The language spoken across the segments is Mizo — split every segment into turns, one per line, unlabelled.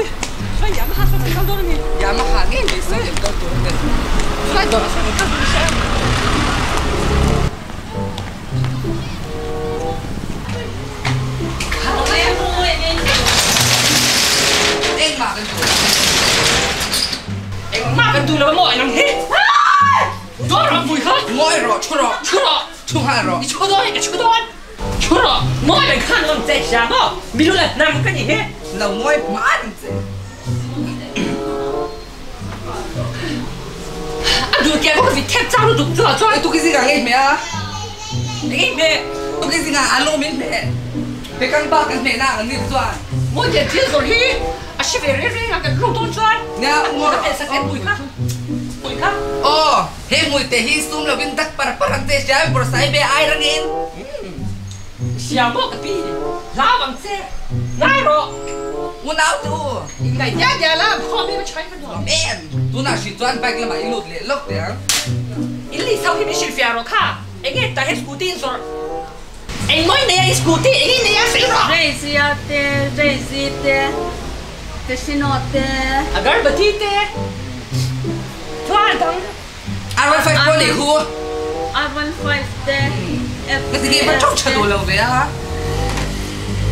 Ui, chuan Yamaha sawn kan kal dawn a ni.
Yamaha ngei mai sawn kan kal tur a ni.
Chulai dawrah sawn kan kal tur a hria em?
Engmah kan duh lo.
Engmah kan duh lo a maw nang hi? Dawr ah vui kha.
Ngawi rawh, thu rawh.
Thu rawh.
Thu nghal rawh.
I thu dawn e, ka thu dawn. Thu rawh, ngawi reng khan rawn che hria maw? Milu la hnam ka ni hi.
Lo ngawi hma ang che.
A duh tiang ka vit thep chang lutuk chu ah chuan.
Tuki zingah ngei hmeh a.
Ngei hmeh.
Tuki zingah alu min hmeh. Pekang bak kan hmeh na ang ni chuan.
Mawi tiang thil zawrh hi a hre ve reng reng a kan ru dawn chuan.
Nia
ka hmeh sak em pui kha. Pui kha.
Aw he hmui te hi sum lovin dak par par ang che hria em bawrhsai ve ai rangin.
Hria maw ka pi hlau ang che ngai rawh.
Unau chu.
In ngaih dial dial a khawm hi va tha in va nuam
em. Tunah hrih chuan bike lamah i lut leh lawk teh ang.
In lei chho hi min hrilhfiah rawh kha enge tah hian scooty in zawrh. Engmawi nei a i scooty eng in nei a sawi rawh.
Reizia te, Reizi te, Casino te.
Agarbati te, chuan dang.
R15 pawh nei hu.
R15 te,
Ka ti nge va tawng tha duh lo ve a.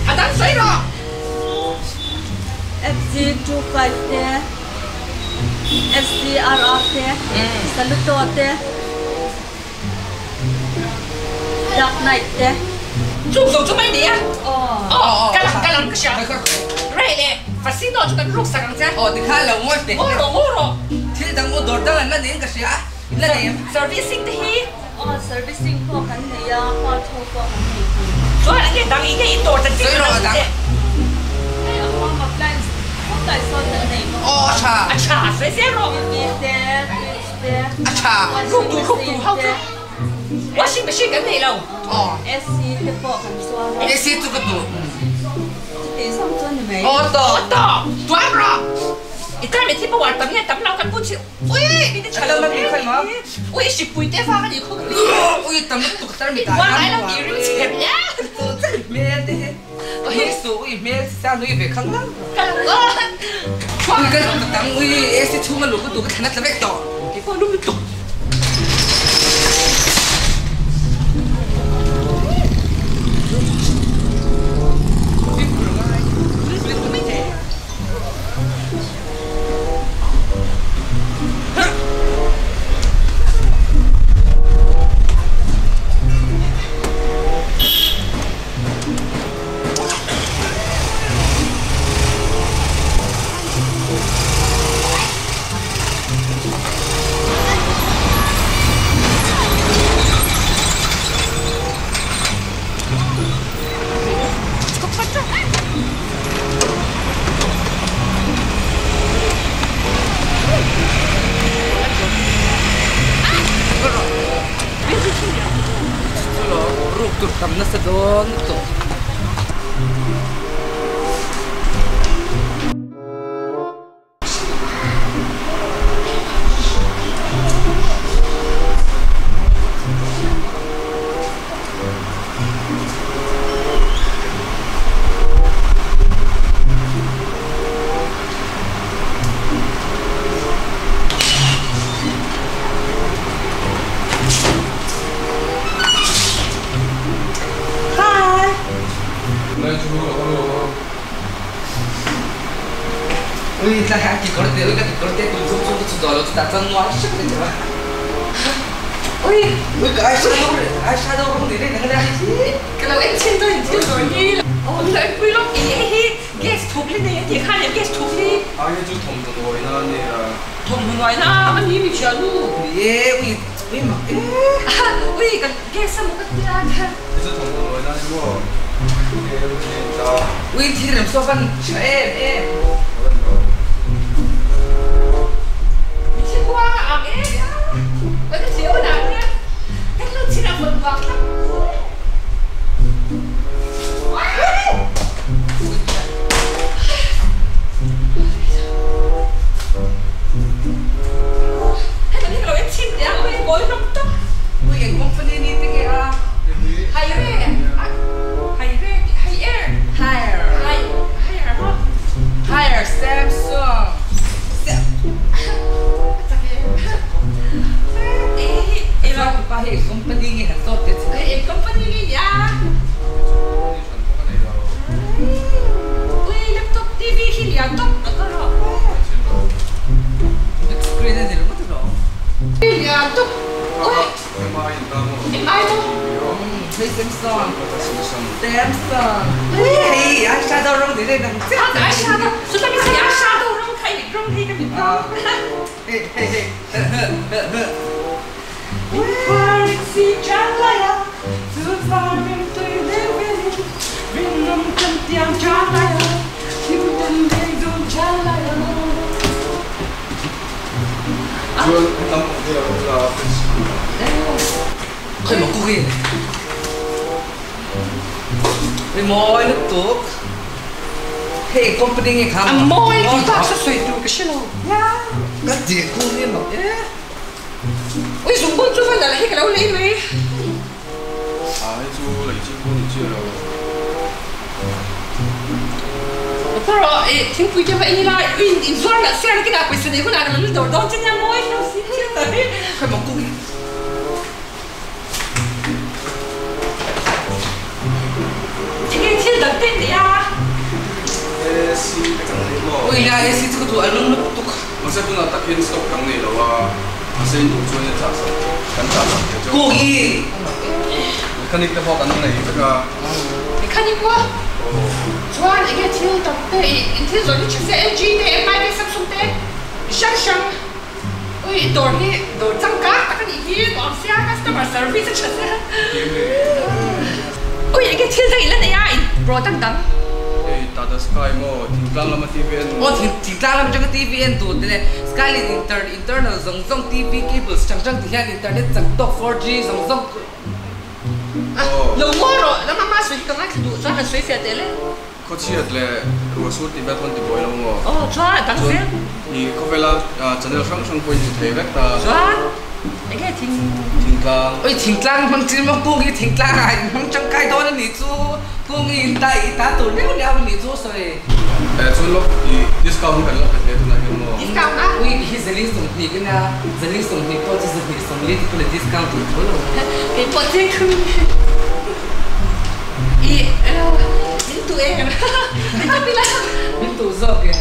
A dang sawi rawh.
FZ25 te, FZRR te, Saluto te. Dark Knight te.
Chung zo chu mai ni a. Aw ka lang ka lang ka hria. Rei leh Fasino chu kan ruk sak ang che.
Aw tikha lo ngawi teh.
Ngawi rawh ngawi rawh.
Thil dang u dawr dang an la niin ka hria a. In la nei em?
Servicing te hi.
Aw servicing pawh kan nei a, car tho pawh kan nei thei.
Chuan enge dang enge in dawr chan chin kan la teh.
Hei a home appliance khawp lai sawn kan nei bawk a.
Aw a tha.
A tha sawi zel rawh.
TV te, fridge.
A tha.
Ruk tur ruk tur ho chu washing machine kan nei lo.
Aw.
AC te pawh kan chuan a.
AC chu ka duh.
Chuti zawng chu a ni mai.
Aw tawh.
Aw tawh. Tuam rawh. I tar mitthi power tam nge tam lo kan pu chi. Ui mi te tha lo hle. Ui hripui te vang a ni khu.
Ui tam lutuk tar mi
dah. Wa ngai lo tih rim chhe hle.
Hmel te hi. Ui su ui hmel chi sa nui ve khang lang.
Ka lo awn.
Ui ka lu tang ui AC chhung a lu ka tu ka thlan a tla vek tawh.
Keipawh lum lutuk.
Ruk tur tam nasa dawn lutuk. Ui tla ha ki kawr te ui ka ki kawr te tum chung chung ka chu daw lo chu tah chuan nuam hrep a ni tawh a. Ui ui ka eyeshadow eyeshadow rawng ni reng ang a nia.
Ka lo en chhin dawn in thil dawn hi. Aw ka lo en pui lawk i hei hi gas thuk li nei a tih khan em gas thuk li.
Ai hi chu thawmhnaw nuaina a nia.
Thawmhnaw nuaina a ni mi thian nu.
Ni e ui ui mak e.
Ui kan gas a maw ka tia kha.
Hei chu thawmhnaw nuaina a ni maw? Hei ui hi ta.
Ui thil rem saw van tha em em.
Mi thi kuang a ang em a. Kan thi hunah hian kan lo chhin a vawt vang tak.
Hei company nge han zawt te chu.
Hei eng company nge nia?
Company hran pawh ka nei lo.
Ui laptop TV hi lian tawp a ka rawh.
Big screen a ni ringawt alawm.
Lian tawp. Ui.
MI in ta maw?
MI maw?
Hei Samsung. Samsung. Ui hei eyeshadow rawng ni reng ang chiah.
Eyeshadow. Chuta mi hei eyeshadow rawng kha i rawng hei ka mit ta.
Hei hei hei.
Chuan helam pang hi a lo la fridge.
Khawi maw cookie Ri mawi lutuk. Hei company nge kha
A mawi tih bak sa sawi tur ka hre lo.
Ka tih kung hi mak e.
Ui zungbun chu va nalh hi ka lo lei mai.
A hei chu lei chi pawh ni chiah lo.
Ka rawh i thingpui te va in ila ui in zuar lah sia nakin ah pawisa nei hunah ka lo la dawr dawn che nia mawi hlauh si chiah mai.
Khawi maw cookie.
Enge thil dang te nei a?
AC te kan nei maw?
Ui nia AC chu ka duh a lum lutuk.
Mahse tunah tak hian stock kan nei lo a, mahse in duh chuan in chah sak kan chah sak thei chu.
Cookie!
Mechanic te pawh kan nei vek a.
Mechanic maw? Chuan enge thil dang te i thil zawrh hi tha se LG te, MI te, Samsung te, hrang hrang. Ui dawr hi dawr changkang tak a nih hi nuam sia customer service a tha sia. Ui enge thil daih la nei a in product dang.
Hei Tata Sky maw thingtlang lama TV en.
Aw thingtlang lama atanga TV en tur te leh Skylink inter internal zawng zawng TV cables chang chang ti hian internet chak tawk 4G zawng zawng.
Lo ngawi rawh la mama sawi hi ka ngaithla duh chuan han sawi fiah teh le.
Khawchhiat leh ruahsur tih vel khawn ti buai lo maw?
Aw chuan a dang zel.
Chuan i khawvela channel hrang hrang pawhin hmu thei vek ta.
Chuan enge thing.
Thingtlang.
Oi thingtlang hmang chin maw kung hi thingtlang ah in hmang tangkai dawn a nih chu kung hi in ta i ta tur deuh deuh a nih chu sawi.
Eh chuan lawk i discount hi kan la pe hle tunah hian maw?
Discount a?
Ui hi zali 20 ka nia zali 20 pawh chu zahnih 40 ti pawh le discount tur tho lo.
Kei pawh chiang thung. I min tu em? Min tu ila.
Min tu zawk e.